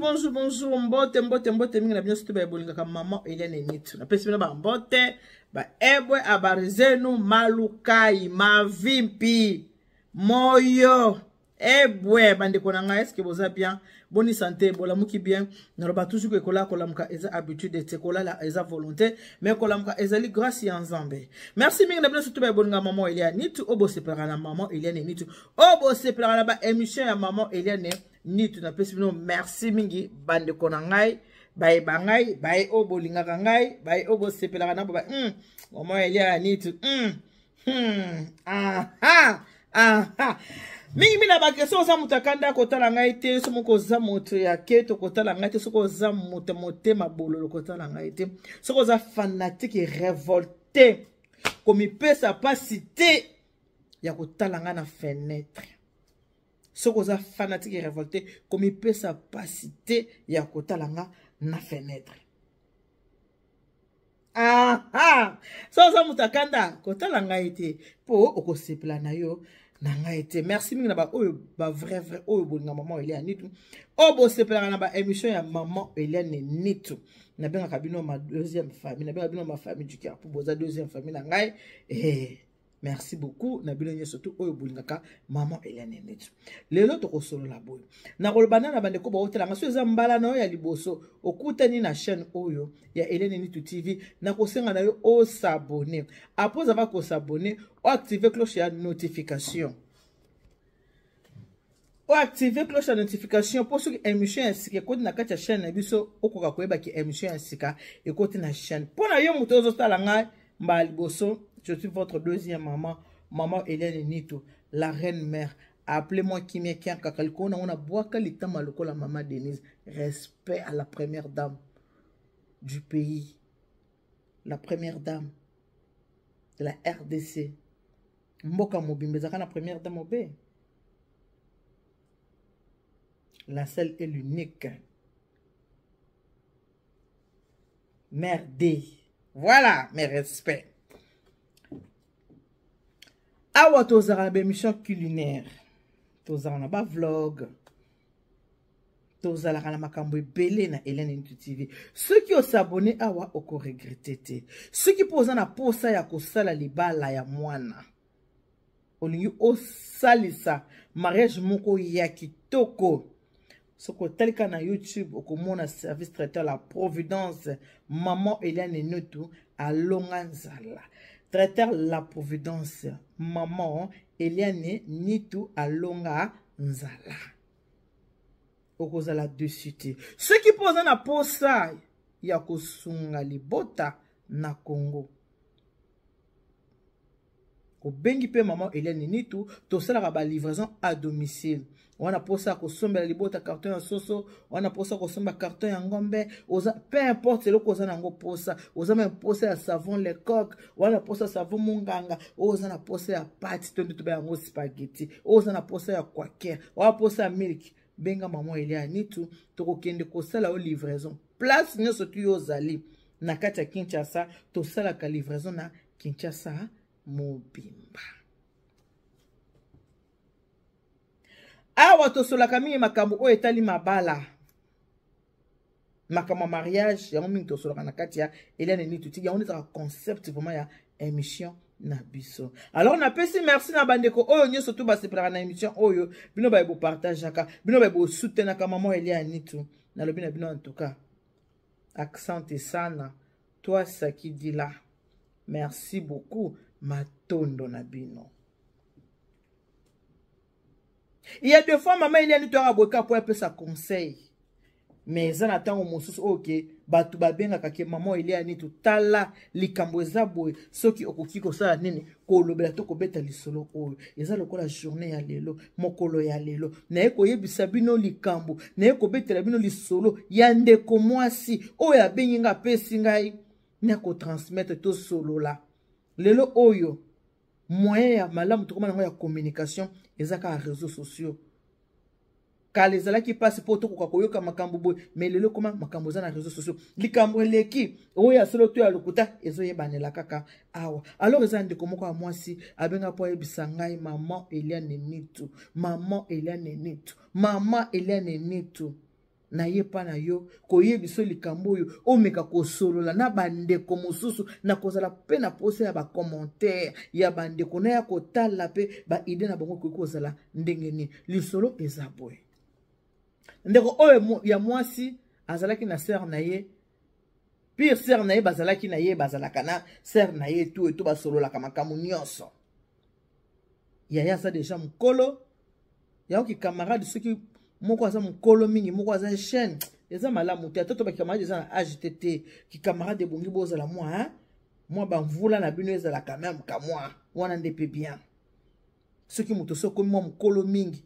bonjour, bonjour. Mbote, mbote, mbote mingi na bino surtout ba bolingaka maman Eliane Nitu. Na pesi bino ba mbote, ba ebwe habari zenu malukai, mavimpi, moyo. Ebwe bandeko na ngai, est-ce que boza bien? Boni santé, bolamuki bien. Naloba toujours que kola kolamuka eza habitude te kolala eza volonté, mais kolamuka ezali grâce ya Nzambe. Merci mingi na bino surtout ba bolinga maman Eliane Nitu, obo sepelaka na maman Eliane Nitu. Obo sepelaka na ba émission ya maman Eliane Nitu. Napesi bino merci mingi bandeko na ngai, baye ba ngai, baye oyo bolingaka ngai, baye oyo bosepelaka na ba maman Eliane Nitu. Aha, aha. Mingi mingi na bakestion, oza moto akanda kotala ngai te, soki moko oza moto ya keto kotala ngai te, soki oza moto motema bololo kotala ngai te, soki oza fanatique révolté komipesa pasi te ya kotala ngai na fenêtre, soki oza fanatique révolté komipesa pasi te ya kotala ngai na fenêtre. Aha, so oza moto akanda kotala ngai te mpo okosepela na yo na ngai te. Merci mingi na baoyo ba vrai vrai oyo bolinga maman Eliane Nitu, oyo bosepelaka na ba émission ya maman Eliane Nitu. Nabengaka bino ma deuxième famille, nabengaka bino ma famille du cœur mpo boza deuxième famille na ngai. Merci beaucoup na bino nyonso tu oyo bolingaka maman Eliane Nitu. Lelo tokosolola boye, nakoloba na bandeko baotalanga, so eza mbala na yo ya liboso okutani na chaîne oyo ya Eliane Nitu TV, nakosenga na yo osabone. Après avoir kosabone, oactive cloche ya notification, oactive cloche ya notification mpo soki émission ya sika ekoti na kati ya chaîne na biso, okoka koyeba ki émission ya sika ekoti na chaîne. Mpo na yo moto ozotala ngai mbala liboso, je suis votre deuxième maman, maman Eliane Nitu, la reine mère. Appelez-moi Kimia Kiankaka, likolo nango nabwaka litama lokola mama Denise. Respect à la première dame du pays, la première dame de la RDC. Mboka mobimba ezalaka na première dame obe, la seule et l'unique mère D. Voilà mes respects. Awa tozalaka na baémission culinaire, tozalaka na bavlog, tozalaka na makambo ebele na Eliane Nitu TV. Soki osabone awa okoregrete te. Soki mpo oza na posa ya kosala libala ya mwana, olingi osalisa mariage moko ya kitoko, soki otali kaka na YouTube okomona service traiteur la Providence. Maman Eliane Nitu alonga nzala. Traiteur la Providence, maman Eliane Nitu alonga nzala. Okozala dessus te. Soki mpo oza na posa ya kosunga libota na Congo, obengi mpe mama Eliane Nitu, tosalaka ba livraison à domicile. Wana posa ya kosombela libota carton ya soso, wana posa kosomba carton ya ngombe, oza peu importe eloko oza nango posa, oza meme posa ya savon le coq, wana posa savon monganga, oyo oza na posa ya pâte to nde toba yango spaghetti, oyo oza na posa ya quaker, oyo posa ya milk, benga mama Eliane Nitu, tokokende kosala yo livraison place nyonso tu yo ozali na kati ya Kinshasa. Tosalaka livraison na Kinshasa mobimba. Awa tosolaka mingi makambo oyo etali mabala, makambo ya mariage, yango mingi tosolaka na kati ya Eliane Nitu TV. Yango nde ezalaka concept vraiment ya émission na biso. Alors napesi merci na bandeko oyo nyonso tu basepelaka na émission oyo, bino baye bopartageaka, bino baye bosoutenaka maman Eliane Nitu. Nalobi na bino en tout cas accent sana toi sakidila, merci beaucoup, matondo na bino. Il y a deux fois maman Eliane Nitu aboka po apesa conseil, mais eza na ntango mosusu oyo ke bato babengaka ke maman Eliane Nitu, tala likambo eza boye, soki okoki kosala nini, kolobela to kobeta lisolo oyo. Eza lokola journée ya lelo, mokolo ya lelo, naye koyebisa bino likambo, naye kobetela bino lisolo ya ndeko mwasi oyo abengi nga, apesi ngai na kotransmettre. Tosolola lelo oyo. Moyen ya malamu tokoma nango ya communication eza kaka réseaux sociaux. Kala ezalaki mpasi mpo tokoka koyoka makambo boye, mais lelo ekoma makambo eza na réseaux sociaux. Likambo eleki oyo ya solo to ya lokuta ezoyebanela kaka awa. Alors eza ndeko moko ya mwasi abenga mpo ayebisa ngai, maman Eliane Nitu, maman Eliane Nitu, maman Eliane Nitu. Naye epa na yo koyebiso likambo oyo, omeka kosolola na bandeko mosusu. Nakozala mpe na posa ya bacommentaire ya bandeko na ya kotala mpe baide na bango ekoki kozala ndenge nini. Lisolo eza boye: ndeko oyo ya mwasi azalaki na sœur na ye, pire sœur na ye, bazalaki na ye, bazalaka na sœur na ye tu eto, basololaka makambo nyonso. Yaya aza deja mokolo, yaoki camarade. Soki moko aza mokolo mingi, moko aza chaîne, eza malamu te. Ata to bacamarade eza na age te te, kicamarade ebongi bozala mwa mwa bamvula na bino ezala quand même kamwa wana nde mpe bien. Soki moto so okomi mwa mokolo mingi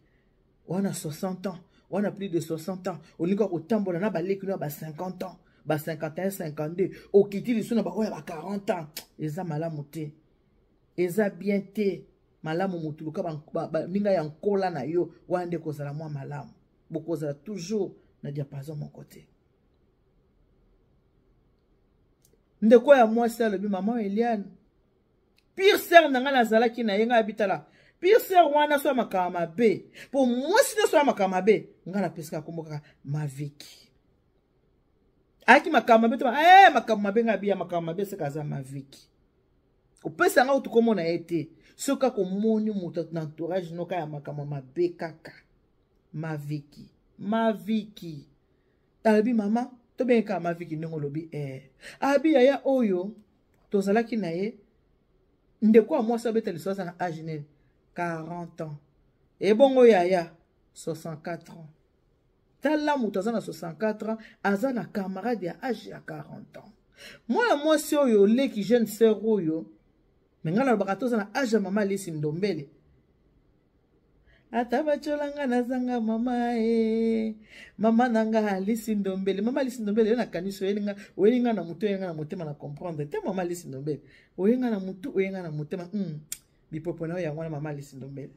wana, 60 ans wana, plus de 60 ans, olingi kotambola na baleki no ya ba 50 ans, ba 51, 52, okiti liso na baoyo ya ba 40 ans, eza malamu te, eza bien te. Malamu motu luka baninga ya nkola na yo wana nde kozala mwa malamu, bokozala toujours na diapason moko te. Ndeko ya mwasi alobi: "Mama Eliane, pire sœur na ngai nazalaki na ye, ngai abitala pire sœur wana so ya makambo mabe, mpo mwasi nyonso ya makambo mabe ngai napesaka kombo kaka Maviki. Ayaki makambo mabe to makambo mabe, ngai abiya makambo mabe, seka aza Maviki. Opesa ngai kutu komona ye te. Soki kaka omoni moto na entourage noka ya makambo mabe, kaka Maviki, Maviki." Alobi: "Mama, tobengeka Maviki ndenge olobi." Abi yaya oyo tozalaki na ye, ndeko ya mwasi abeta liso, aza na age nini? 40 ans. Ebongo yaya 64 ans. Tala, moto aza na 64 ans aza na camarade ya age ya 40 ans. Mwana mwasi oyo leki, jeune sœur oyo, me ngai nalobaka toza na age ya mama Alisi Ndombele. Ata batyolanga, nazanga mama e mama na nga Alisi Ndombele. Mama Alisi Ndombele, yo nakanisi oyelinga, oyelinga na motu, oyelinga na motema, na comprendre te. Mama Alisi Ndombele, oyenga na motu, oyenga na motema, bipopo na yo yango wana. Mama Alisi Ndombele,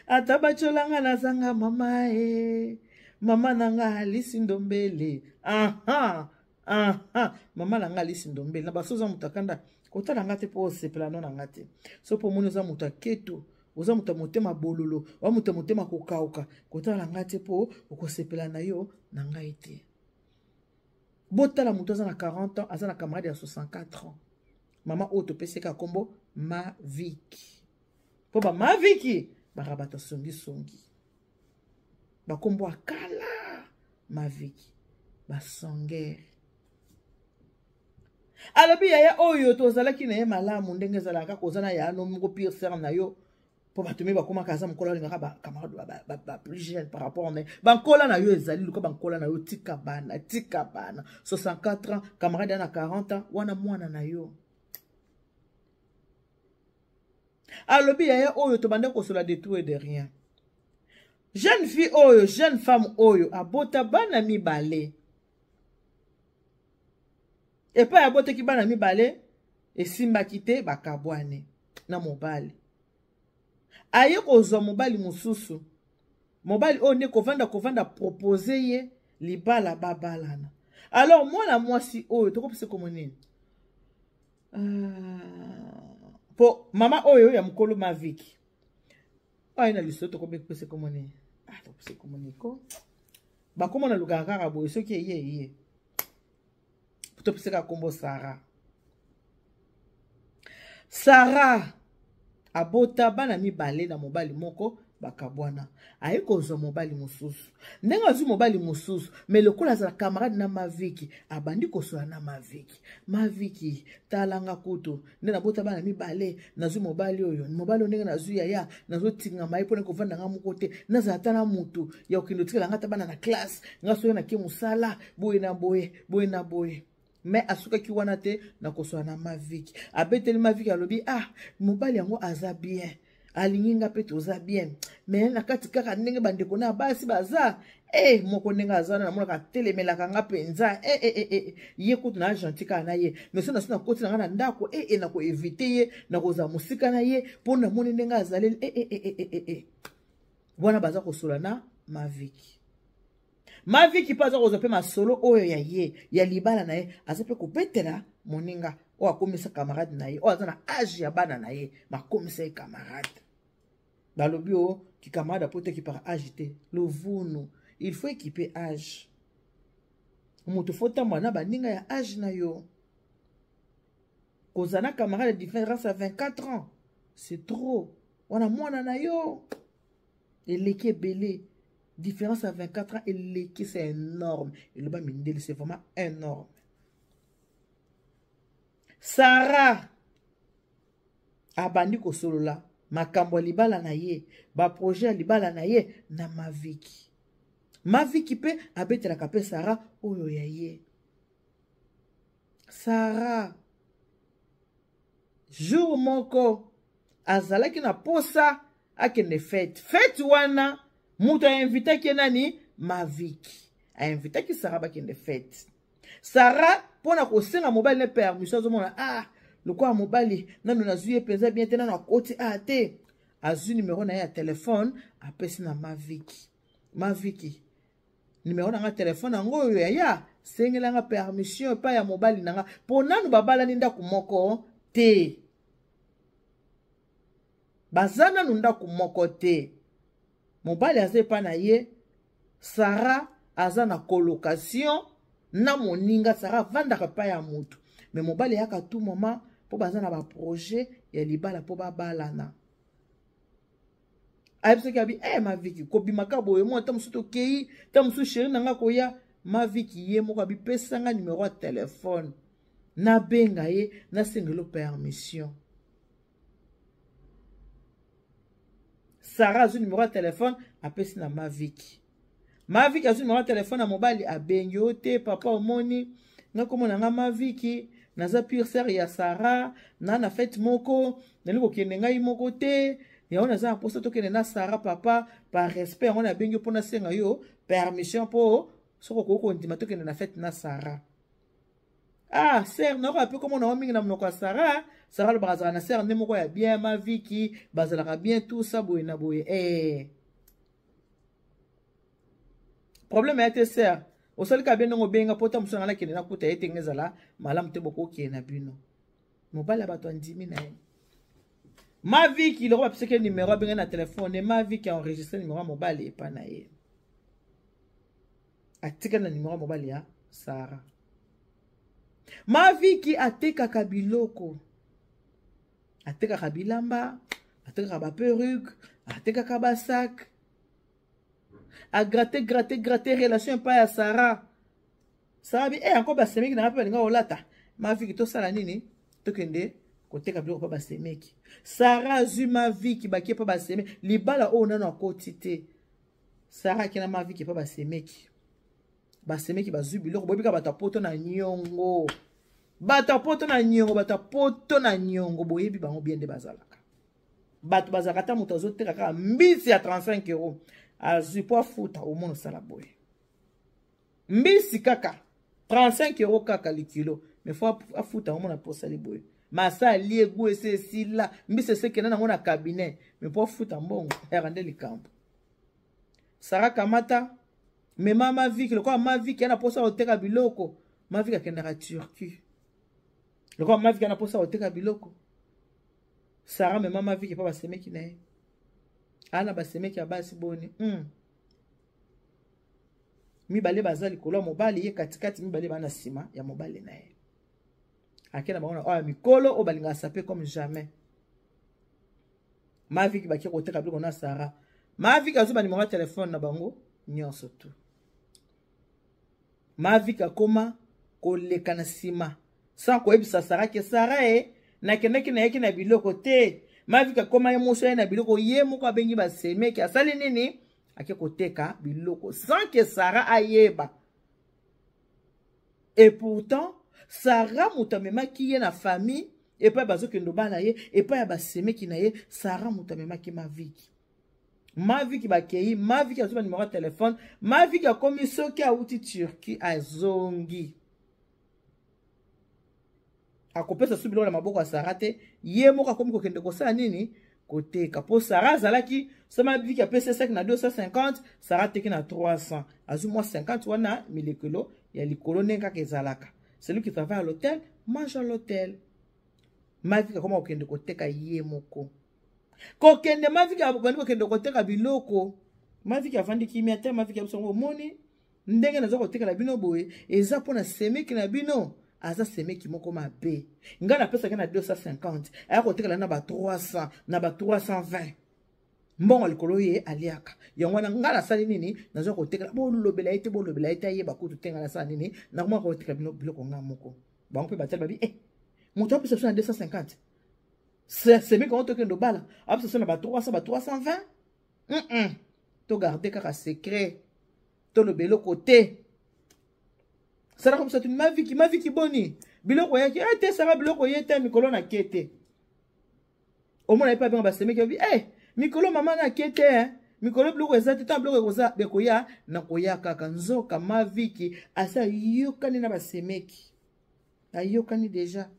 ata batyolanga, nazanga mama e mama na nga Alisi Ndombele. Aha, aha, mama na nga Alisi Ndombele. Na baso oza moto akanda, kotala nga te, mpo osepela no na nga te. So mpo omoni oza moto aketo, oza moto ya motema bololo, oza moto ya motema kokauka, kotala nga te, mpo okosepela na yo na ngai te. Botala, moto aza na 40 ans aza na camarade ya 64 ans. Mama oyo topeseka nkombo Maviki, mpo bamaviki baka bato songisongi, bakombo akala Maviki basongere. Alobi yaya oyo tozalaki na ye malamu, ndenge ezalaka kaka oza na yaya no moko, pire sœur na yo, mpo bato mi bakomaka aza mokolo, alingaka bacamarade baplus jeune par rapport na bankola na yo. Ezali luka bankola na yo, tika bana, tika bana. 64 ans, camarade ya na 40 ans wana, mwana na yo. Alobi yaya oyo tobanda kosola de tout et de rien. Jeune fille oyo, jeune femme oyo abota bana mibale. Epai abotaki bana mibale, esimbaki te, bakabwane na mobali. Aye kozwa mobali mosusu. Mobali oyo nde kovanda kovanda, propose ye libala, babalana. Alors mwana mwasi oyo tokopesa komo nini? Po mama oyo ya mokolo Maviki oyo na liso, tokopesa komo nini? Ah, tokopesa komo nini ko bakoma na lukaka kaka boye. Soki eye eye, topesaka nkombo Sara. Sara abota bana mibale na mobali moko, bakabwana. Aye kozwa mobali mosusu. Ndenge azwi mobali mosusu, me lokola azala camarade na Maviki, abandi kosola na Maviki. "Maviki, talanga kutu nde nabota bana mibale, nazwi mobali oyo. Mobali oyo ndenge nazwi, yaya, nazotingama ye mpona kovanda nga moko te. Nazala ata na mutu ya kokende otikela nga ata bana na classe. Nga soki nake mosala, boye na boye, boye na boye." Me asukaki wana te na kosola na Maviki. Abeteli Maviki, alobi: "Ah, mobali yango aza bien, alingi nga mpe toza bien, me na kati kaka ndenge bandeko na basi baza moko ndenge aza wana, namonaka atelemelaka nga mpenza. Ye kutu na gentil kaka na ye, mais so naso nakoti na nga na ndako, nakoevite ye, nakozala mosika na ye, mpo namoni ndenge azaleli." Wana baza kosola na Maviki. Maviki mpe aza kozwa mpe masolo oyo ya ye ya libala na ye, aza mpe kobetela moninga oyo akomisa camarade na ye, oyo aza na age ya bana na ye, bakomisa ye camarade. Balobi o kikamarade apo te, kipaka age te, lovunu. Il faut équiper âge. Moto faut tambola na baninga ya âge na yo. Kozala na camarade de différence à 24 ans, c'est trop. Wana mwana na yo eleki ebele. Différence à 24 ans eleki, c'est énorme. Eloba mindele, c'est vraiment énorme. Sarah abandi kosolola makambo ya libala na ye, baprojet ya libala na ye na Maviki. Maviki mpe abetelaka mpe Sarah oyo ya ye. Sarah jour moko azalaki na posa akende fete. Fete wana moto ainvitaki ye nani? Maviki ainvitaki Sarah bakende fete. Sarah mpona kosenga mobali ne permission, azomona ah lokola mobali nanu nazwi ye mpenza bien te, nanu akoti ah te. Azwi numero na ye ya telefone, apesi na Maviki. Maviki, numero na nga telefone yango oyo, yaya, sengela nga permission epai ya mobali na nga, mpo nanu babalani ndako moko te, baza nanu ndako moko te. Mobali aza epai na ye, Sarah aza na colocation na moninga. Sarah avandaka epai ya motu, me mobali ayaka tout moment mpo baza na baprojet ya libala mpo babalana. Ayebisaki abi eh, Maviki kobimaka boye mwa ta mosusu tokei, ta mosusu sheri na nga koya. Maviki ye moko abipesa nga numero ya telefone, nabenga ye, nasengelo permission. Sarah azwi numero ya telefone, apesi na Maviki. Maviki azwi numero ya telefone ya mobali, abengi yo te, papa omoni nga komona nga Maviki, naza pure sœur ya Sarah, na na fete moko nali kokende ngai moko te, yango naza na mposa tokende na Sarah papa, par respect yango nabengi yo mpo nasenga yo permission, mpo soki okoki kondima tokende na fete na Sarah. Ah sœur, nayoka mpe komona yango mingi na monoko ya Sarah. Sarah alobaka azalaka na sœur nde moko ya bien, Maviki bazalaka bien, tout ça boye na boye. Eh, problème ya te sœur, osalika bien ndenge obenga mpo ta mosusu nanga nakende nakuta ye te, nga ezala malamu te, bokokende na bino. Mobali ya bato andimi na ye. Maviki loko bapesaki numero, abenge na telefone. Maviki aenregistre numero ya mobali epa na ye, atikali na numero ya mobali ya Sarah. Maviki atekaka biloko, atekaka bilamba, atekaka baperruque, atekaka basac. Agrate grate grate relation epai ya Sarah. Sarah bi eh, yango basemeki na nga mpe balinga kolata. Maviki tosala nini? Tokende koteka biloko mpa basemeki. Sarah azwi Maviki, bakie mpa basemeki. Libala oyo nano akoti te. Sarah akenda Maviki mpa basemeki. Basemeki bazwi biloko, boyebi kaka bato ya poto na nyongo, bato ya poto na nyongo, bato ya poto na nyongo, boyebi bango bien nde bazalaka. Bato bazalaka, ata moto azoteka kaka mbisi ya 35 euro, azwi mpo afuta, omona osala boye, mbisi kaka 35 euro kaka likilo, mais fo afuta, omona mpo osali boye, masa alie gu ese esila, mbisi esekenda nango na cabinet, mais mpo afuta mbongo yaka nde likambo. Sara kamata mema Maviki, lokola Maviki ana mposa koteka biloko, Maviki akendaka Turquie, lokola Maviki ana mposa koteka biloko, Sara mema Maviki mpo basemeki na ye. Ana basemeki ya basi boni? Mibale baza likolo ya mobali, ye katikati, mibale bana nsima ya mobali na ye. Ake na bango na oyo ya mikolo oyo balingaka sape comme jamais. Maviki bake koteka biloko na Sara. Maviki azwi banimero ya telefone na bango nyonso tu. Maviki akoma koleka na nsima sans koyebisa Sara ke Sara e nakendaki nayaki na biloko te. Maviki akoma ye moso ye na biloko, ye moko abengi basemeki, asali nini, ake koteka biloko sans ke Sara ayeba. Et pourtant Sara moto amemaki ye na famille epai bazokende obala ye epai ya basemeki na ye. Sara moto amemaki Maviki. Maviki bakei, Maviki azwi banimero ya telefone. Maviki akomi soki awuti Turquie azongi, akopesa su biloko na maboko ya Sara te, ye moko akomi kokende kosala nini, koteka. Mpo Sara azalaki so Maviki apesi esaki na 250, Sara ateki na 300, azwi mwa 50 wana milekelo ya likolo, ndenge kaka ezalaka, celui qui travaille à l'hôtel mange à l'hôtel. Maviki akoma kokende koteka ye moko, kokende Maviki abandi kokende koteka biloko. Maviki avandi kimia te. Maviki ya biso yango, omoni ndenge naza kotekela bino boye, eza mpo na semeki na bino. Aza semeki moko mabe. Ngai napesaki na 250, aya kotekela na ba 300, na ba 320. Mbongo likolo ye aliaka yango wana. Ngai nasali nini? Naza kotekela, bolobela ye te, bolobela ye te, ayeba kutu te. Ngai nasala nini? Nakoma kotekela bino biloko ngai moko. Bango mpe batali, babi eh, moto apesa biso na 250, semeki yango tokende obala, apesa biso na ba 300, ba 320. Togarde kaka secret, toloba eloko te. Salaka biso tuni Maviki, Maviki, boni biloko oyaki e te? Saka biloko ye te, mikolo na ke te. Omona ye mpe abenga basemeki, babi e mikolo mama na ke te, eh. Mikolo biloko eza te, ntango biloko ekoza ekoya, nakoya kaka. Nzoka Maviki asi ayokani na basemeki, ayokani deja.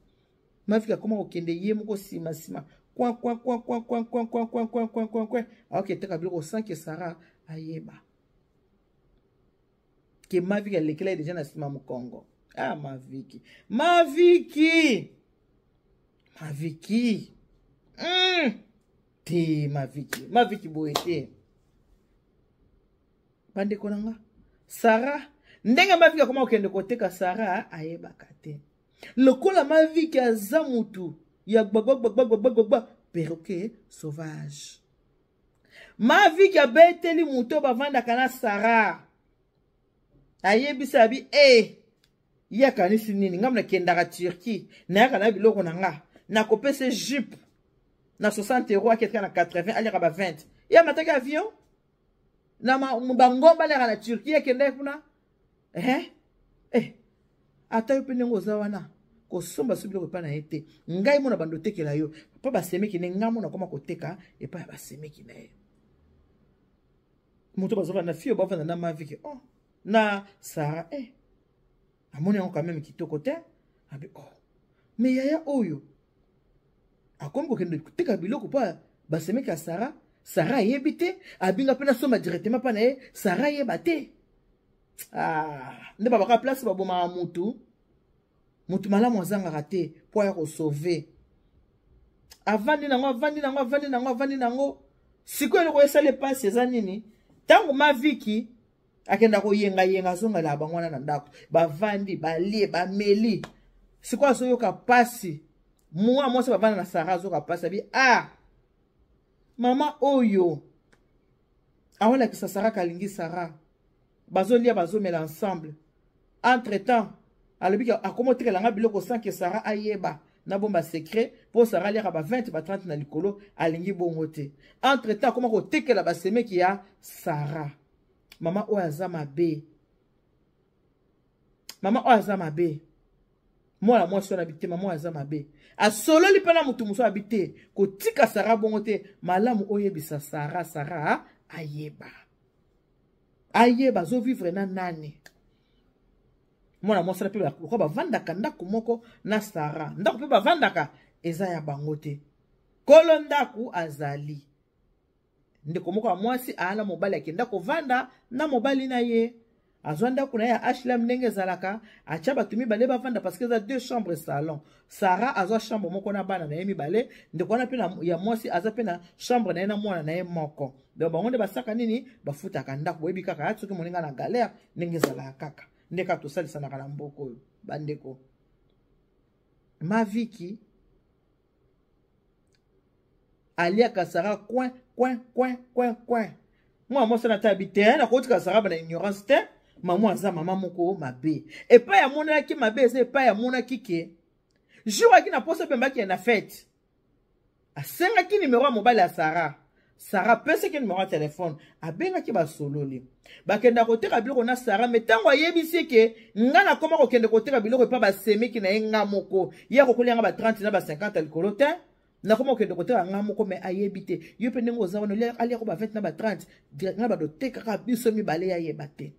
Maviki akoma kokende ye moko nsima nsima, coin coin coin coin coin coin coin coin coin coin coin coin, aoki eteka biloko sans que Sara ayeba ke Maviki alekela ye deja na nsima mokongo. Ah, Maviki, Maviki, Maviki, Te, Maviki, Maviki boye te. Bandeko na nga, Sara, ndenge Maviki akoma kokende koteka, Sara ayebaka te. Lokola Maviki aza mutu ya gbagbagbagbagbagba, perroquet sauvage, Maviki abeteli moto oyo bavandaka na Sara, ayebisa abi e ye akanisi nini? Ngai nakendaka Turquie, nayaka na biloko na nga, nakopesa jupe na 60 euro, aketika na 80, aliaka ba 20. Ye amataki avion na bangomba, aliaka na Turquie, akendaki kuna, eh? Eh, ata yo mpe ndenge oza wana, kosomba so biloko epai na ye te. Ngai mona bando otekela yo mpo basemeki ne, ngai mona koma koteka epai ya basemeki na ye. Moto bazovanda na fio, bavanda na Maviki, oh, na Sara, eh, amoni yango quand même kitoko te. Abi oh, me yaya oyo akomi kokende koteka biloko mpo basemeki ya Sara, Sara ayebi te. Abinga mpe nasomba directement mpa na ye, Sara ayeba te. Ah, nde babaka place babomaka mutu. Mutu malamu azangaka te mpo aya kosauve. Avandi nango, avandi nango, avandi nango, avandi nango. Sikoyo eloko esali epasi eza nini? Ntango Maviki akenda koyengayenga, azongelaka bango wana na ndako, bavandi, balie, bameli. Sikoyo azoyoka mpasi. Mwa mwasi bavanda na Sara azoyoka mpasi, abi ah, mama oyo awalakisa Sara kalingi Sara, bazolia, bazomela ensemble. Entre temps alobi akoma otekela nga biloko sans que Sara ayeba, nabomba secret mpo Sara aliaka ba 20, ba 30 na likolo, alingi bongo te. Entre temps akoma kotekela basemeki ya Sara. Mama oyo aza mabe, mama oyo aza mabe. Mwana mwasi wana abi te, mama oyo aza mabe. Asololi mpe na motu mosusu, abi te, kotika Sara bongo te, malamu oyebisa Sara, Sara ayeba, ayeba azovivre na nani. Mwana mwasi wana mpe lokola bavandaka ndako moko na Sara, ndako mpe bavandaka eza ya bango te, kolo ndako azali ndeko moko ya mwasi aa na mobali, akenda kovanda na mobali na ye, azwa ndako na ye ya HLM ndenge ezalaka, atya bato mibale bavanda parce que eza deux chambres, salon. Sara azwa chambre moko na bana na ye mibale, ndeko wana mpe ya mwasi aza mpe na chambre na ye na mwana na ye moko. Donc bango nde basaka nini, bafutaka ndako. Boyebi kaka soki moninga na galère ndenge ezalaka kaka, nde kaka tosalisanaka na mboka oyo. Bandeko, Maviki aliaka Sara coin coin coin coin coin. Mwana mwasi wana ata abi te, nakotika Sara na ignorance te. Mama aza mama moko mabe. Epai amonaki mabe eza epai amonaki ke jour aki na posa bembaki na fete, asengaki nimero ya mobali ya Sara. Sara apesaki nimero ya telefone, abengaki, basololi, bakenda koteka biloko na Sara. Me ntango ayebisi ke nga nakoma kokende koteka biloko epa basemeki na ye nga moko, ye akokolia nga ba 30 na ba 50 likolo te, nakoma kokende koteka nga moko, me ayebi te. Yo mpe ndenge oza wana, aliako ba 20 na ba 30, nga bado tekaka biso mibale, yayeba te.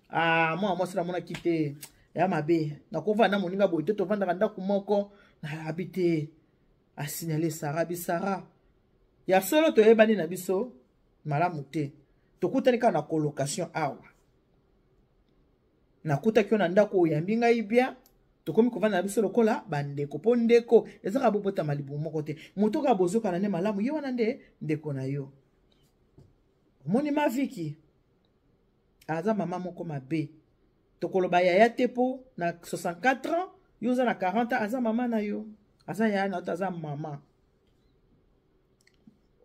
Ah, mwana mwasi namonaki te ya mabe, nakovanda na moninga boye te, tovandaka ndako moko. Abi te, asignale Sara, abi Sara, ya solo toyebani na biso malamu te, tokutani kaka na colocation awa, nakutaki yo na ndako, oyambi ngai bien, tokomi kovanda na biso lokola bandeko, mpo ndeko ezaka bobotama libumu moko te, moto kaka bozokana nde malamu, ye wana nde ndeko na yo. Omoni Maviki aza mama moko mabe. Tokoloba yaya te po na 64 ans, yo oza na 40 ans, aza mama na yo. Aza yaya na yo, aza mama.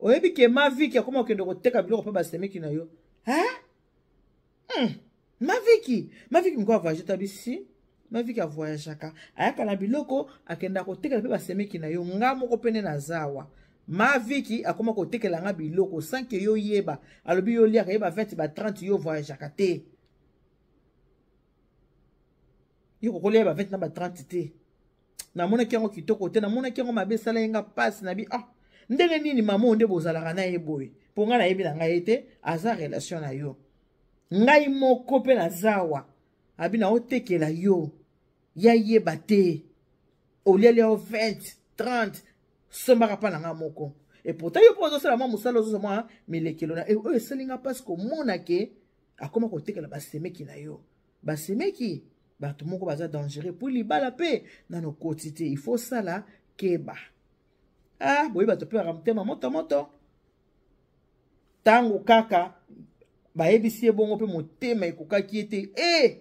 Oyebi ke Maviki akoma kokende koteka biloko mpe basemeki na yo. Hein? Maviki, Maviki moko avoyage tabi si. Maviki avoyageaka, ayaka na biloko, akenda kotekela mpe basemeki na yo. Nga moko pene na zawa. Maviki akoma kotekela nga biloko sans que yo yeba. Alobi yo liaka yeba 20 ba 30 yo voyageaka te. Yo kokolia ba 20 na ba 30 te. Namonaki yango kitoko te, namonaki yango mabe, esala ye nga pasi na bi ah ndenge nini mama oyo nde bozalaka na ye boye? Po nga nayebi na ngai ye te, aza relation na yo. Ngai moko pe na zawa abi na otekela yo ya yeba te, oliali yo 20 30 sombaka pa na nga moko. Et pourtant yo po ozosala mwa mosala, ozosala mwa milekelo na oyo esali nga pasi komona ke akoma kotekela basemeki na yo. Basemeki bato moko baza dangereux po libala pe nano koti te, il faut sala keba. Ah boye bato pe baka motema moto moto. Tango kaka bayebisi ye bongo pe motema ekokaki ye te. Eh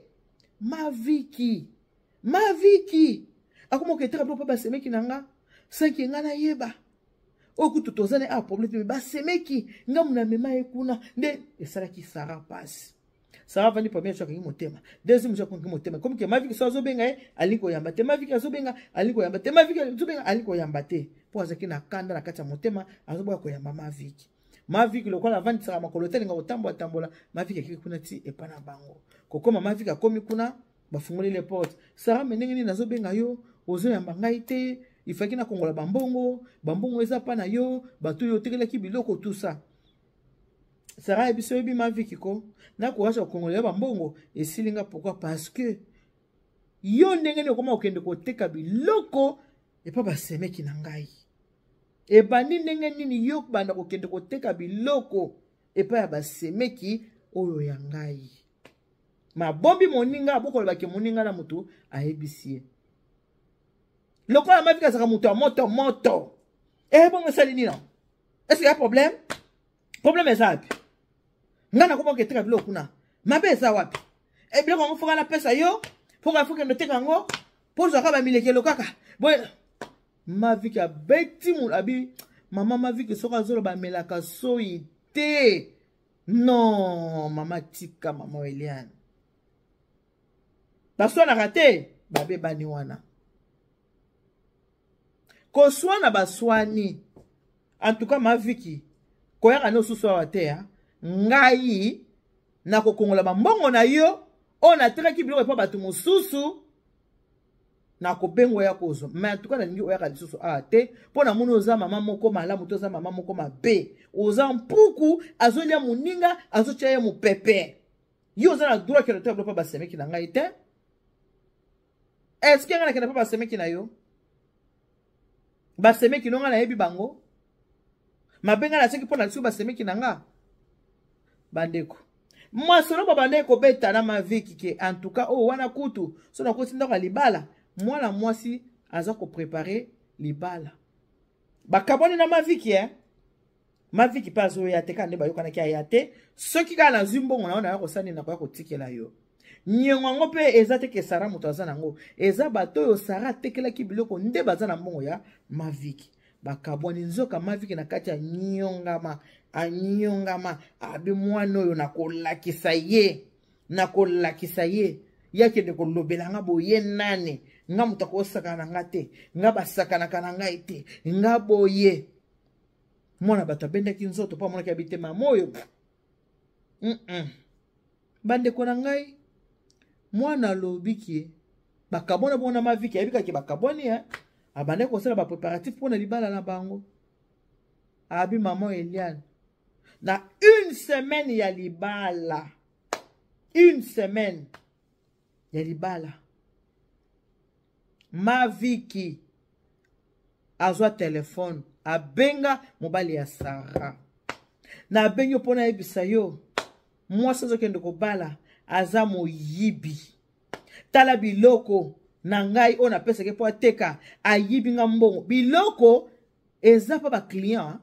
Maviki, Maviki akoma koketaka biloko mpe basemeki na nga sanki nga nayeba oyo kutu toza na a problème te, basemeki nga mona mema ye kuna nde esalaki Sarah passe. Sarah avandi premier jour akangi motema, deuxième jour akangi motema, comme que Maviki so azobenga ye alingi koyamba te, Maviki azobenga alingi koyamba te, Maviki azobenga alingi koyamba te, mpo azalaki na kanda na kati ya motema, azoboya koyamba Maviki. Maviki lokola avandisaka makolo te, alinga kotambola tambola, Maviki akeki kuna ti epa na bango. Kokoma Maviki akomi kuna, bafungoli les portes. Sarah, me ndenge nini nazobenga yo ozoyamba ngai te? Ifaki nakongola bambongo, bambongo eza pa na yo, bato oyo otekelaki biloko tout ça. Sarah yebi so oyebi Maviki ko na courage ya kokongola yo bambongo esili nga. Pourquoi? Parce que yo ndenge nini okoma kokende koteka biloko epa basemeki na ngai? Ebandi ndenge nini yo banda kokende koteka biloko epai ya basemeki oyo ya ngai? Mabombi moninga, abokolobaki moninga na motu ayebisi ye. Lokola Maviki azalaka moto ya moto moto, bongo esali nini? Est-ce qu'il y a problème? Problème eza wapi? Nga nakoma koketeka biloko kuna, mabe eza wapi? Biloko yango foka napesa yo, foka fokende oteka yango mpo ozwaka bamilekelo kaka boye. Maviki abeti abi mama Maviki soki azoloba amelaka soyi te. Non, mama tika mama Eliane. Baswanaka te, babebani wana. Koswana baswani. En tout cas Maviki, koyaka no susu awa te ya. Ngai nakokongola bambongo na yo oyo natekaki biloko epa bato mosusu, nakobenga oya kozwa. Mais en tout cas nalingi oyaka lisusu awa te, mpo namoni oza mama moko malamu te, oza mama moko mabe, oza mpuku, azolia moninga, azotia ye mopepe. Yo oza na droit kende oteka biloko mpa basemeki na ngai te. Est-ce que ngai nakende mpa basemeki na yo? Basemeki no ngai nayebi bango mabe, ngai naseki mpo na lisusu basemeki na nga. Bandeko, masolo babandaki kobeta na Maviki ke en tout cas oyo wana kutu so nakoti ndako ya libala, mwana mwasi aza koprepare libala. Bakabwani na Maviki Maviki mpe azoya te, kaka nde bayokanaki aya te. Soki kaka nazwi mbongo na yo, naya kosala nini, nakoya kotikela yo niongo yango. Mpe eza te ke Sara moto aza nango, eza bato oyo Sara atekelaki biloko nde baza na mbongo ya Maviki. Bakabwani, nzoka Maviki na kati ya nyongama, anyongama abi mwana oyo nakolakisa ye, nakolakisa ye, ye akende kolobela nga boye nani, nga moto akosakana na nga te, nga basakanaka na ngai te, nga boye. Mwana bato abendaki nzoto mpo amonaki abi te mama oyo. Bandeko na ngai, mwana alobi ke bakabwana bongo na Maviki, ayebi kaka bakabwani abandaki kosala ba préparatif mpona libala na bango. Abi mama Eliane na une semaine ya libala, une semaine ya libala, Maviki azwa telefone, abenga mobali ya Sara. Nabengi yo mpona ayebisa yo mwasi azokende kobala aza moyibi. Tala biloko na ngai oyo napesaki mpo ateka, ayibi nga mbongo. Biloko eza mpa ba client.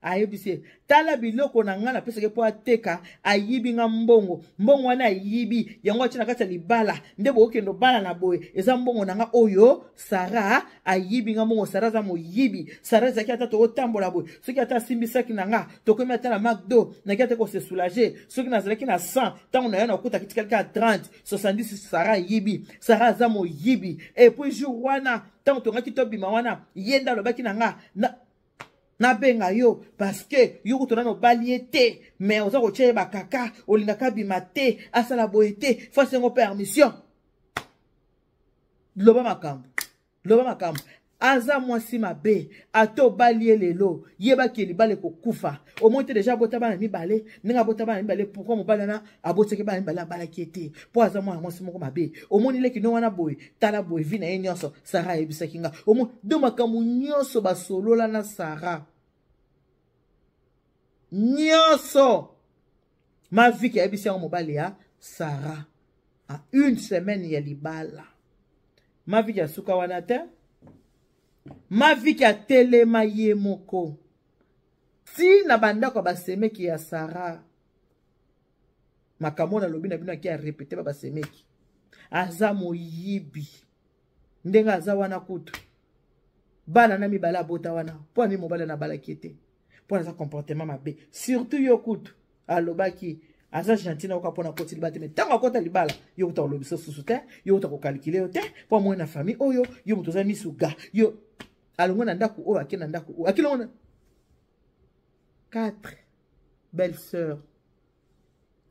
Ayebisi ye, tala biloko na ngai napesaki mpo ateka, ayibi nga mbongo. Mbongo wana ayibi yango atie na kati ya libala, nde bokokende obala na boye, eza mbongo na nga oyo Sara ayibi nga mbongo. Sara aza moyibi. Sara ezalaki ata tokotambola boye, soki ata asimbisaki na nga, tokomi ata na McDo, naki ata kose soulager. Soki nazalaki na 100, ntango na yo nakutaki tikali kaka 30, 70. Sara ayibi, Sara aza moyibi. Et puis jour wana ntango tongaki tobima wana, ye nde alobaki na nga na nabenga yo parce que yo kutu nano obali ye te, mais oza kotia ye bakaka, olingaka abima te, asala boye te, fo asengo permission. Loba makambo, loba makambo. Aza mwasi mabe, ata obali ye lelo, yebaki libala ekokufa. Omoni te deja abota bana mibale, ndenge abota bana mibale, pourquoi mobali wana abotisaki bana mibale abalaki ye te? Mpo aza mwana mwasi moko mabe. Omoni leki no wana boye, tala boye vi na ye nyonso Sara ayebisaki nga. Omoni do makambo nyonso basolola na Sara nyonso, Maviki ayebisi yango mobali ya Sara a une semaine ya libala. Maviki asuka wana te, Maviki atelema ye moko ti na bandako ya basemeki ya Sara. Makambo nalobi na bino, ake arepete ba basemeki, aza moyibi ndenge aza wana. Kutu bana na mibale abota wana, mpo ani mobali na abalaki ye te, mpo aza comportement mabe. Surtout yo kutu alobaki aza gentil na yoka mpo na koti libala te, me ntango akota libala, yo kuta kolobisa susu te, yo kuta kokalkile yo te, mpo amoni na famille oyo yo moto oza misu ga yo alongwe na ndako oyo, ake na ndako oyo, ake longo na 4 belle sœur.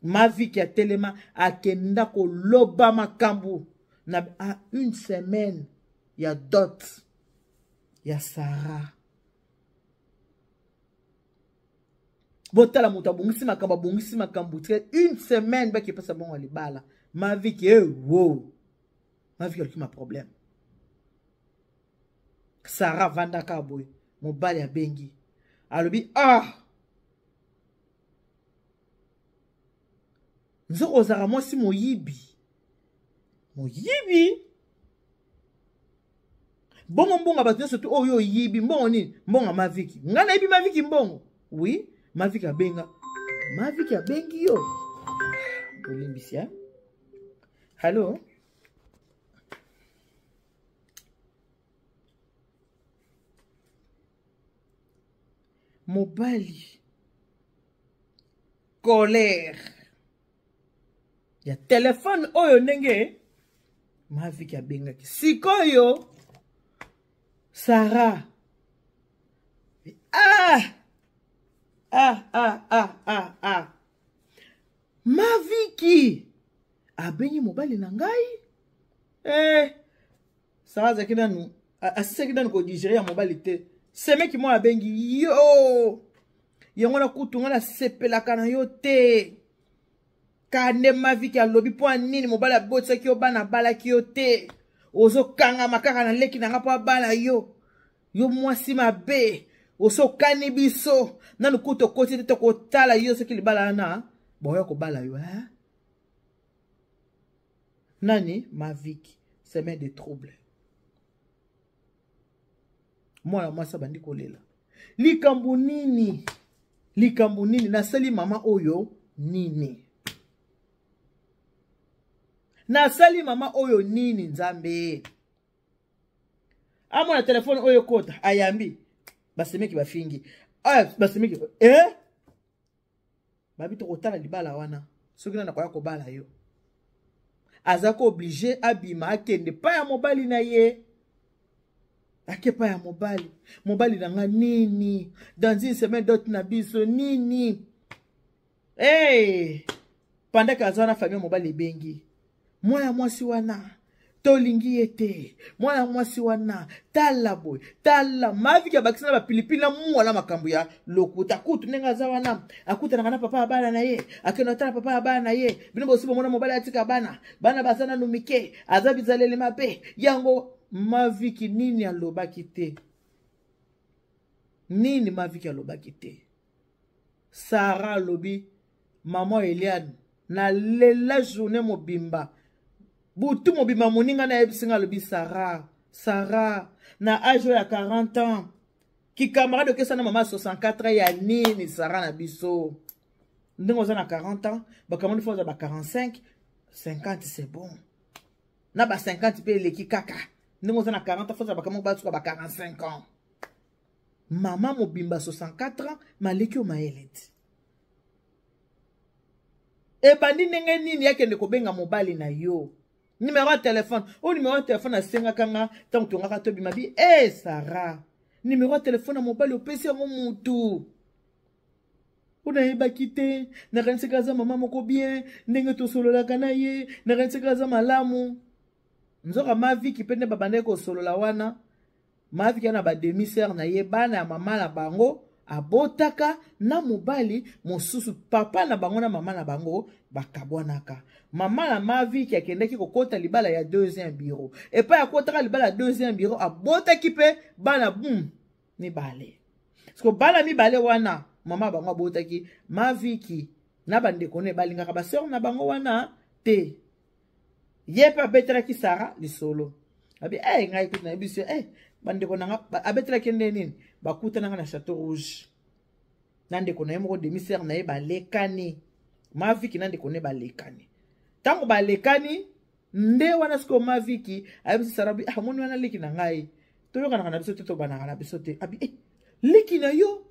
Maviki atelema, akenda koloba makambo na a une semaine ya dot ya Sara. Botala moto abongisi makambo, abongisi makambo tika une semaine bakepesa bongo ya libala. Maviki e wo, Maviki aluki ma problème. Sara avandaka boye, mobali abengi, alobi ah, nzoko ozalaka mwasi moyibi, moyibi bongo mbongo ya bato nyonso tu oyo oyibi. Mbongo nini? Mbongo ya Maviki. Ngai nayebi Maviki mbongo. Oui, Maviki abenga, Maviki abengi yo, olimbisi. Hallo, mobali colère ya telefone oyo ndenge Maviki abengaki sikoyo Sara. Ah ah ah ah ah ah, Maviki abengi mobali na ngai. Eh, Sara azalaki nanu, asisaki nanu kodigere ya mobali te. Semeki moko abengi yo, yango na kutu ngai nasepelaka na yo te. Kande Maviki alobi, mpo nini mobali abotisaki yo bana abalaki yo te, ozokangama kaka na leki na nga mpo abala yo? Yo mwasi mabe, osokani biso nanu kutu okoti te, tokotala yo soki libala wana boya kobala yo. Eh? Nani Maviki, semaine de trouble. Mwana mwasi abandi kolela, likambo nini, likambo nini nasali mama oyo, nini nasali mama oyo, nini Nzambe? Amona telefone oyo ekota, ayambi, basemeki bafingi, ah, basemeki eh? Babi tokotala libala wana soki nani akoya kobala yo. Aza ko oblige abima, akende pa ya mobali na ye. Ake pa ya mobali, mobali na nga nini, dans une semaine dot na biso nini. Hey! Pendant aza wana, famille mobali ebengi, mwana mwasi wana tolingi ye te, mwana mwasi wana tala boye, tala. Maviki abakisi na bapilipili na mwana makambo ya lokuta. Kutu ndenge aza wana, akutanaka na papa ya bana na ye, akende atala papa ya bana na ye. Bino bosi bomona mobali atika bana, bana baza nanu mike, aza bizaleli mabe. Yango Maviki nini alobaki te, nini Maviki alobaki te? Sara alobi, mama Eliane, nalela journée mobimba, butu mobimba. Moninga nayebisi nga, alobi, Sara, Sara na age oyo ya 40 ans. Kikamarade okesa na mama 64 ya nini Sara na biso? Ndenge oza na 40 ans, bakamoni fo oza ba 45, 50 c'est bon. Na ba 50 pe eleki kaka. Ndenge oza na 40 ans fo oza bakamoni basuka ba 45 ans. Mama mobimba 64 ans, maleki yo mayele ti. Ebandi ndenge nini akende kobenga mobali na yo? Numero ya telefone oyo, numero ya telefone asengaka nga ntango tongaka tobima bi e eh, Sara, numero ya telefone ya mobali opesi yango mutu mpo nayebaki te, nakanisaki aza mama moko bien, ndenge tosololaka na ye nakanisaki aza malamu. Nzoka Maviki mpe nde babandaki kosolola wana. Maviki na bademi-sœur na ye, bana ya mama na bango abotaka na mobali mosusu, papa na bango na mama na bango bakabwanaka. Mama na Maviki akendaki kokota libala ya deuxième bureau. Epai akotaka libala ya deuxième bureau, abotaki mpe bana bum mibale. Siko bana mibale wana mama bango abotaki, Maviki na bandeko ne balingaka basœur na bango wana te. Ye mpe abetelaki Sara lisolo, abi hey, ngai kutu nayebi biso hey, bandeko na nga abetelaki nde nini, bakutanaka na Chateau Rouge na ndeko na ye moko demi-sœur na ye, balekani. Maviki na ndeko ne balekani. Ntango balekani nde wana sikoyo Maviki ayebisi Sara bi ah, moni wana leki na ngai, toyokanaka na biso te, tobanaka na biso te. Abi eh, leki na yo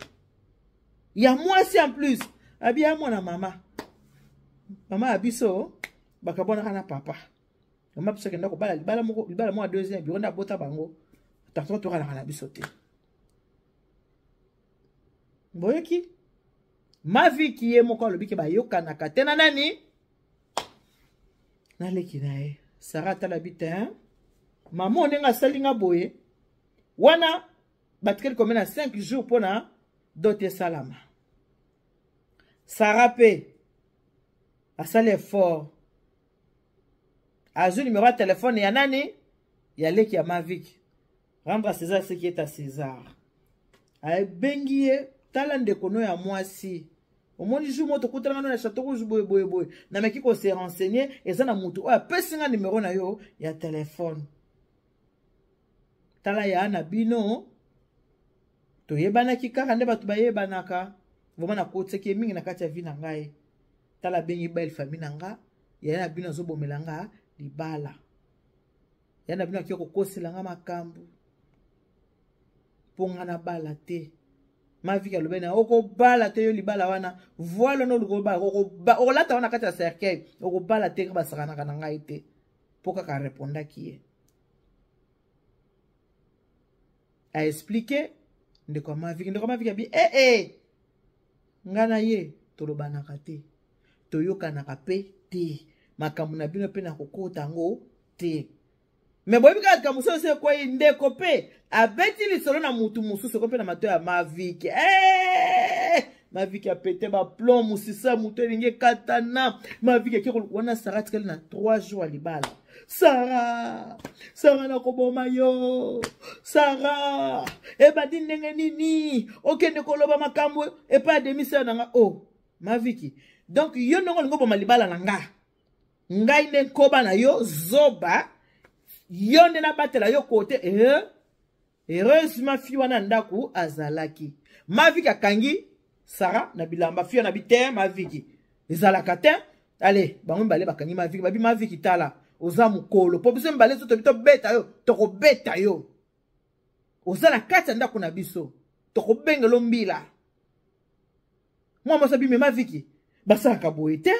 ya mwasi en plus? Abi ya mwana mama, mama ya biso bakabwanaka na papa, mama biso akenda kobala libala moko, libala moko ya deuxième bureau nde abota bango, tarton toyokanaka na biso te. Boyoki Maviki ye moko alobi ke bayokanaka te na nani, na leki na ye. Sara atala bi te, mama ndenge asali nga boye wana, batikali combien na 5 jours mpona dot esalama. Sara mpe asali effort, azwi numero ya telefone ya nani, ya leki ya Maviki. Rendre à César ce qui est à César. Abengi ye, tala ndeko no ya mwasi, omoni jour moko tokutanaka no na Chateau Rouge boye boye boye, nameki kose renseigner, eza na motu oyo apesi nga numero na yo ya telefone. Tala ya na bino toyebanaki kaka nde bato bayebanaka, vraiment nakotisaki ye mingi na kati ya vie na ngai. Tala abengi belle famille na nga, yaya na bino azobomela nga libala, ya na bino akoki kokosela nga makambo mpo nga nabala te. Maviki alobi na okobala te yo, libala wana voile wana oluka obala, okolata wana kati ya cercueil, okobala te, basakanaka na ngai te. Mpo kaka arepondaki ye, aexplike ndeko ya Maviki. Ndeko ya Maviki abi ee eh, eh, ngai na ye tolobanaka te, toyokanaka mpe te, makambo na bino mpe nakokota yango te. Me boyebi kaka likambo mosusu ekwei, ndeko mpe abeti lisolo na mutu mosusu eko mpe na mato ya Maviki. Hey! Maviki apete baplomb, mosisa motu elingi ekatana. Maviki ake wana, Sara atikali na 3 jours ya libala. Sara, Sara nakoboma yo, Sara ebandi ndenge nini okende koloba makambo epai ya demi-sœur na nga? Oh Maviki, donc yo ndenge olingi oboma libala na nga, ngai nde nkoba na yo zoba, yo nde nabatela yo kote eh? Heureusement fi wana ndako azalaki. Maviki akangi Sara na bilamba, fi wana bi te Maviki ezalaka te. Ale bango mibale bakangi Maviki, babi Maviki tala oza mokolo mpo biso mibale so tobi tobeta yo, tokobeta yo, oza na kati ya ndako na biso, tokobengelo mbila. Mwa mwasi abi me Maviki basalaka boye te,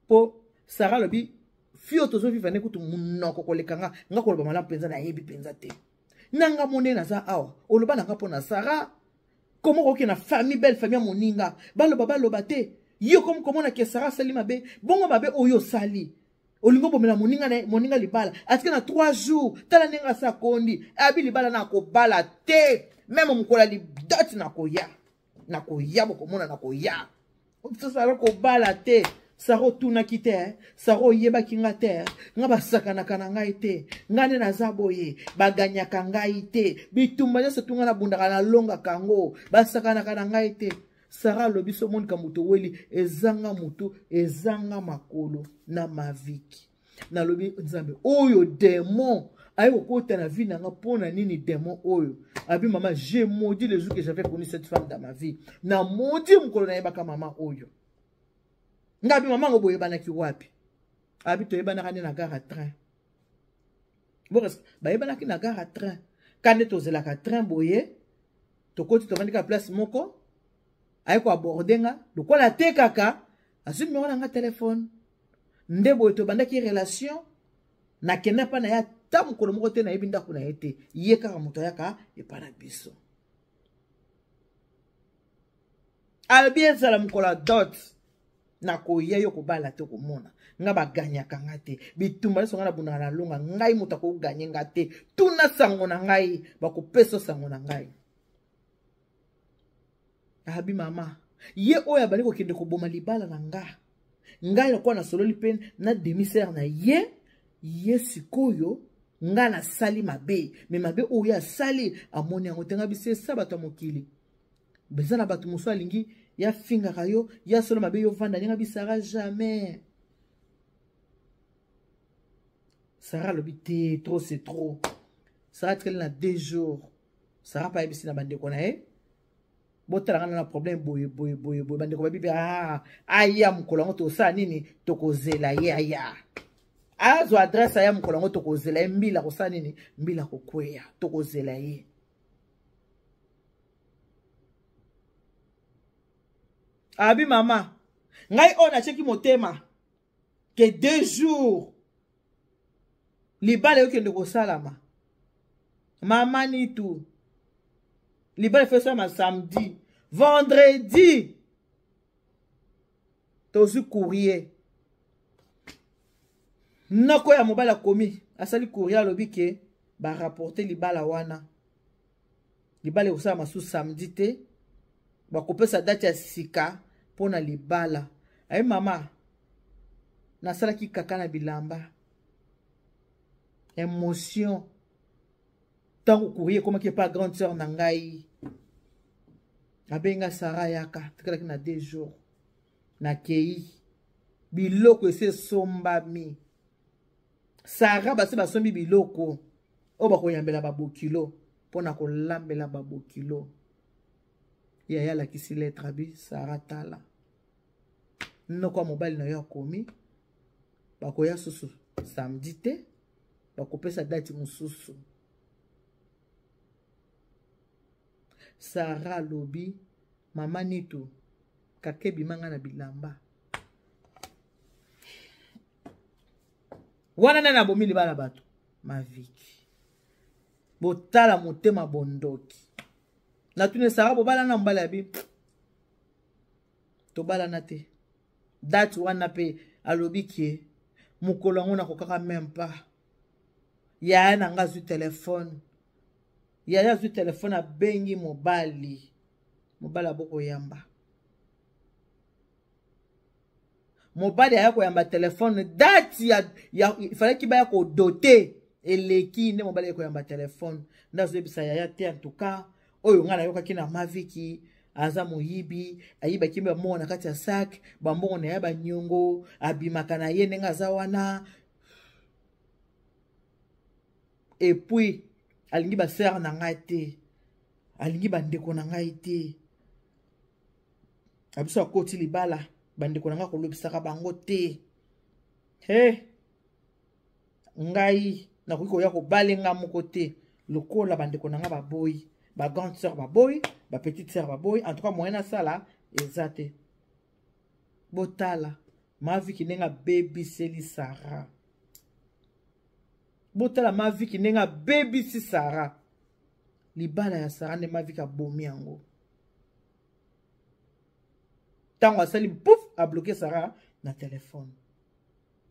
mpo Sara alobi fi oyo tozoviva nde kutu monoko koleka nga, nga koloba malamu mpenza nayebi mpenza te na nga mo nde naza awa, oloba na nga mpo na Sara komo okoki na famille, belle famille ya moninga, baloba baloba te, yo komi komona ke Sara asali mabe, bongo mabe oyo osali olingi obomela moninga na moninga libala, atiki na 3 jours, tala ndenge asa akondi, abi libala na akobala te, meme mokolo ya lidoti nakoya, nakoya bokomona nakoya. Sara kobala te, Sara otunaki te, Sara oyebaki nga te, nga basakanaka na ngai te, nga nde naza boye, baganyaka ngai te, bitumba nyonso tunga nabundaka nalongaka yango, basakanaka na ngai te. Sara alobi so omonika moto oweli ezanga motu ezanga makolo na Maviki. Nalobi nzambe oyo demon Aye kokota na vie na nga mpo na nini demon oyo? Abi mama, j'ai maudit le jour que j'avais connu cette femme dans ma vie. Na maudit mokolo nayebaka mama oyo. Nga abi mama ngo boyebanaki wapi? Abi toyebanaka nde na gare ya train. Bokes bayebanaki na gare ya train. Ka nde tozelaka train boye, tokoti tovandi kaka place moko, aye koaborde nga lokola atekaka, azwi numero na nga telefone. Nde boye tobandaki relation. Nakenda epai na ye ata mokolo moko te, nayebi ndako na ye te, ye kaka moto ayaka epai na biso. Alobi ezala mokolo ya dot, nakoya yo kobala te, komona nga baganyaka nga te, bitumba nyonso nga nabundaka na longa, ngai moto akoganye nga te. Tuna sango na ngai, bakopesa sango na ngai. Abi mama, ye oyo abandi kokende koboma libala na nga, ngai lokola nasololi mpe na demi-sœur na ye, ye sikoyo nga nasali mabe, me mabe oyo asali amoni yango te. Nga biso esa bato ya mokili beza na bato mosusu alingi yafingaka yo ya solo mabe, yo vanda ndenge bisara jamais. Sara alobi te, trop c'est trop. Sara atikali na 2 jours. Sara mpe ayebisi na bandeko na ye, botala nga na problème boye boye boye boye. Bandeko babi mpe ah, aya mokolo yango tosala nini, tokozela ye aya azwa adresse, aya mokolo yango tokozela ye, mbila kosala nini, mbila kokweya, tokozela ye. Abi mama, ngai oyo natiaki motema ke 2 jours libala ekende kosalama, mama Nitu, libala efo esalama samedi, vendredi tozwi courrier, noko ya mobali akomi, asali courrier, alobi ke barapporte libala wana, libala ekosalama su samedi te, bakopesa date ya sika mpona libala. Aye mama, nasalaki kaka na bilamba, émotion ntango courrier ekomaki epa grande sœur na ngai, abenga Sara yaka, tikalaki na 2 jours, nakei, biloko esi esombami. Sara basi basombi biloko oyo bakoyambela babokilo mpona kolambela babokilo. Yaya alakisi lettre, abi Sara tala, noko ya mobali na yo akomi, bakoya susu samedi te, bakopesa date mosusu. Sara alobi mama Nitu, kaka ebima nga na bilamba wana, nani abomi libala bato? Maviki. Botala motema bondoki. Natuni Sara, bobala na mobali? Abi tobalana te. Date wana mpe alobi ke mokolo yango nakokaka même pas. Yaya na nga azwi telefone, yaya azwi telefone, abengi mobali, mobali abokoyamba, mobali aya koyamba telefone, date ya, ya ifalaki baya kodote eleki, nde mobali aya koyamba telefone, nde azoyebisa yaya te, en tout cas oyo ngai nayokaki na Maviki aza moyibi, ayibaki bambongo na kati ya sac, bambongo na ye banyongo, abimaka na ye ndenge aza wana, et puis alingi basere na ngai te, alingi bandeko na ngai te, abiso akoti libala, bandeko na ngai kolobisaka bango te, he ngai nakoki koya kobalenga moko te lokola bandeko na ngai baboyi, ba grande sœur baboyi, ba petite sœur baboyi, en tout cas moyen nasala eza te. Botala Maviki ndenge abebiseli Sara, botala Maviki ndenge abebisi Sara libala ya Sara, nde Maviki abomi yango. Ntango asali pouf, abloke Sara na telefone.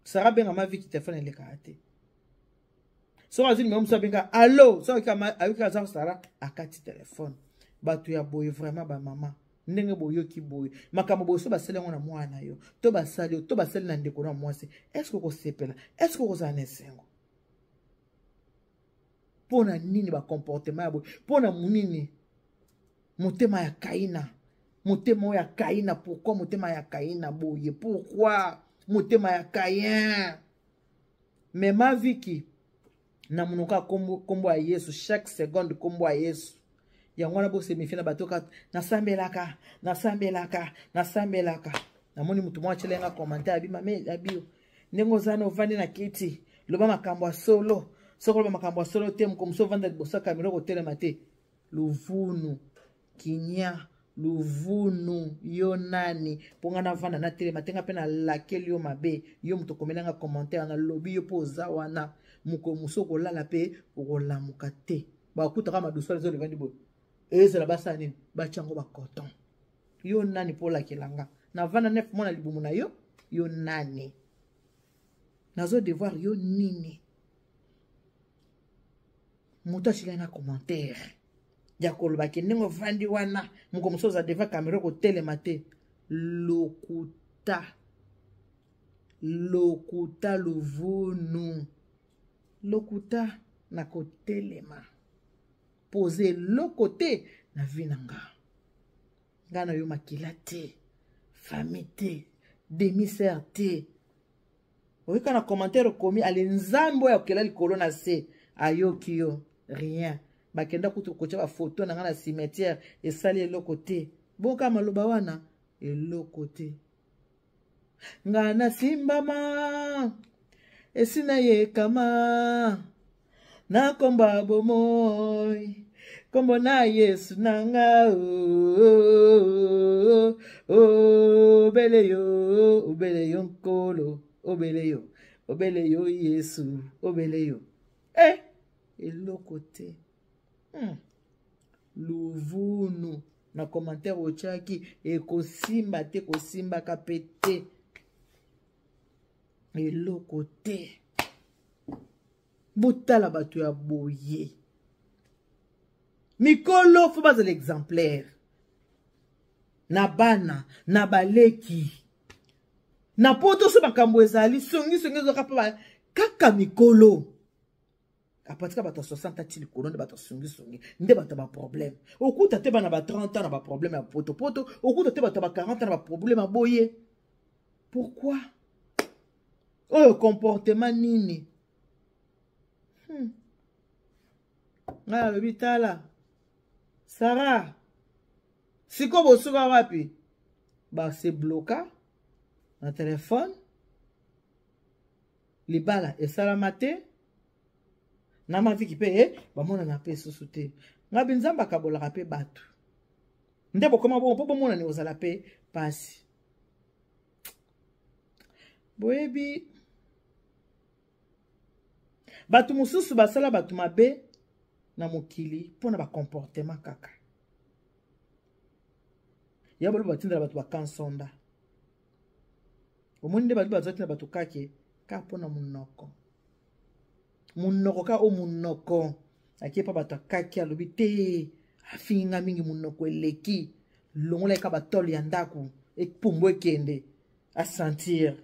Sara abenga Maviki, telefone elekaka te. Soki azwi nimero mosusu abenga allo, soki ayoki aza Sara, akati telefone. Bato ya boye vraiment, bamama, ndenge boyoki boye makambo boye, so basali yango na mwana na yo, to basali yo, to basali na ndeko na mwasi, estce okosepela? Estce okozala na esengo? Mpo na nini bacomportement ya boye? Mpo na nini motema ya Kaina, motema oyo ya Kaina? Pourquoi motema ya Kaina boye? Pourquoi motema ya Kain? Mais Maviki Na monoko ya kombo ya Yesu, chaque seconde kombo ya Yesu. Yango wana bosemifie na bato kaka nasambelaka, nasambelaka, nasambelaka. Namoni moto moko atyela nga commentaire, abi mame abi ndenge oza na ovandi na kiti, loba makambo ya solo. Soki oloba makambo ya solo te, mokomoso ovanda liboso ya kamera okotelema te. Luvunu kinya luvunu yo nani mpo nga navanda natelema te? Nga mpe nalakeli yo mabe, yo moto okomela nga commentaire, nalobi yo mpo oza wana, mokolo mosusu okolala mpe okolamuka te. Bakutaka madusu wana ezolevandi boye, ezala basala nini, batya yango bacoton. Yo nani mpo olakela nga navanda 9 mois na libumu na yo? Yo nani? Nazo devoir yo nini? Moto asila na commentaire ya koloba ke ndenge ovandi wana, moko mosusu oza devant kamera kotelema te. Lokuta, lokuta, luvunu, lokuta. Na kotelema pose eloko te na vie na nga. Nga na yo makila te, famille te, demi-sœur te. Oyoka na commentaire okomi ale, Nzambe oyo akela likolo na se ayoki yo. Rien. Bakenda kutu kotia bafoto na nga na cimetière, esali eloko te. Boka maloba wana eloko te. Nga nasimbama esi nayekama na nkombo ya bomoi, nkombo na Yesu na nga. Obele yo, obele yo Nkolo, obele yo, obele yo Yesu, obele yo. Eh, eloko te. Luvunu na commentaire otiaki ekosimba te, kosimbaka mpe te, eloko te. Botala bato ya boye, mikolo fo bazala exemplaire na bana na baleki na poto. So makambo ezali songisongi, ezwaka mpe kaka mikolo apatika bato ya 60 ati likolo nde bato ya songisongi, nde bato ya baproblème. Okuta te bana ba 30 ans na baproblème ya potopoto, okuta te bato ya ba 40 ans na baproblème ya boye. Pourquoi? Oyo comportement nini? Ngai alobi tala Sara, sikoyo bosuka wapi? Base bloka na telefone, libala esalama te na maviki mpe bamonana mpe esusu te. Ngabi Nzambe akabolaka mpe bato nde bokoma bongo mpo bomonani kozala mpe pasi. Boyebi bato mosusu basala bato mabe na mokili mpona bacomportement kaka ya baloba, batindela bato bakansonda. Omoni nde bato bazotinda bato kake kaka mpona monoko, monoko kaka oyo monoko ake mpa bato akaki, alobi te, afingi nga mingi, monoko eleki, longola eka batole ya ndako, epumbu ekende asentir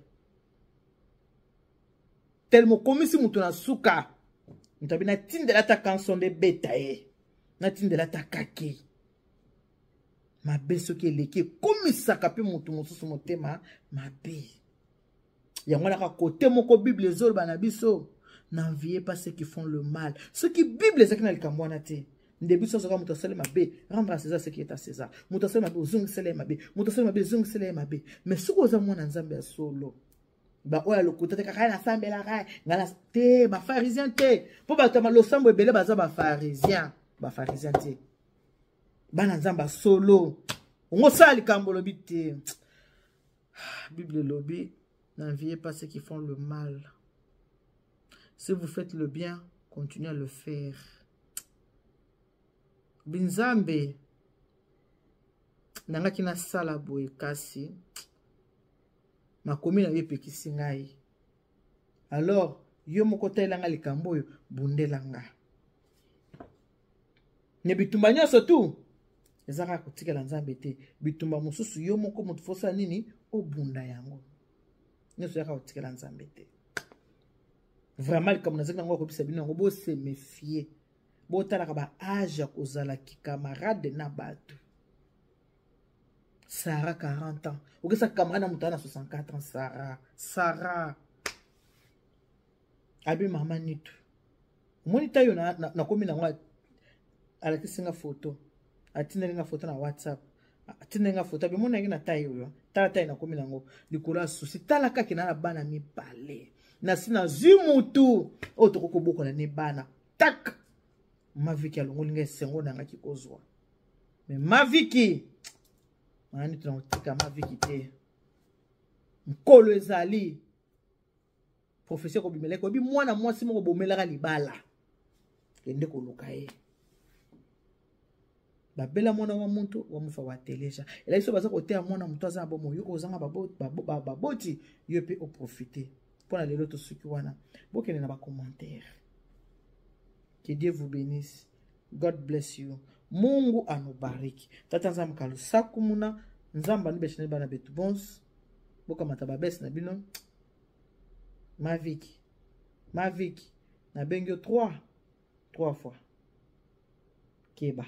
telema okomisi moto na suka. Moto abi natindela ata kansonde ebeta ye, natindela ata kake mabe. Soki eleki, ekomisaka mpe moto mosusu motema mabe. Yango wana kaka kote moko Bible ezoloba na biso: "N'enviez pas ceux qui font le mal." Soki Bible ezalaki na likambo wana te, nde biso azoka moto asali mabe, rendre à César ce qui est à César. Moto asali mabe, ozongisela ye mabe. Moto asali mabe, ezongisela ye mabe. Mais soki oza mwana Nzambe ya solo, baoyo ya lokuta te, kaka nasambelaka ngai te, bapharisien te, mpo bato ya losambo ebele baza bapharisien. Bapharisien te, bana Nzambe ya solo, ongo osala likambo olobi te. Bible elobi: "N'enviez pas ceux qui font le mal. Si vous faites le bien, continuez à le faire." Binzambe nangaki nasala boye, kasi makomi na yo epekisi ngai. Alors yo moko talelanga likambo oyo, bundelanga ne bitumba nyonso tu eza kaka kotikela Nzambe te. Bitumba mosusu yo moko moto fosala nini, obunda yango nyonso, yaka kotikela Nzambe te. Vraiment, likambo nazalaki nango akobisa bino yango, bose méfier, botalaka baage ya kozala kikamarade na bato. Sara 40 ans okesa camarade na moto aza na 64 ans. Sara, Sara abi mama nitu. Omoni tayo nakomi na nango, alakisi nga foto, atindeli nga foto na WhatsApp, atindeli nga foto, abimoni yangi na taille oyo. Tala taille nakomi nango likolo ya susi. Tala kaka na bana mibale, nasi nazwi mutu oyo tokoki kobokola ne bana. Tak, Maviki alongoli nga esengo nangaki kozwa. Me Maviki mayani, tuna kotika Maviki te. Nkolo ezali professeur kobimelaki, oyebi mwana mwasi moko bomelaka libala, kende koluka ye. Babela mwana wa muntu wa mufa wa teleja elaki so baza koteya mwana moto aza na bomoi, yo ozanga baboti, yo mpe oprofite. Mpo na lelo tosuki wana. Bokende na bacommentaire. Que Dieu vous bénisse. God bless you. Mungu anubariki. Tata Nzambe kalusaku muna. Nzambe anubeshene bana betu bons. Bokamata babese na bino. Maviki. Maviki. Nabengi yo 3 3 fois. Keba.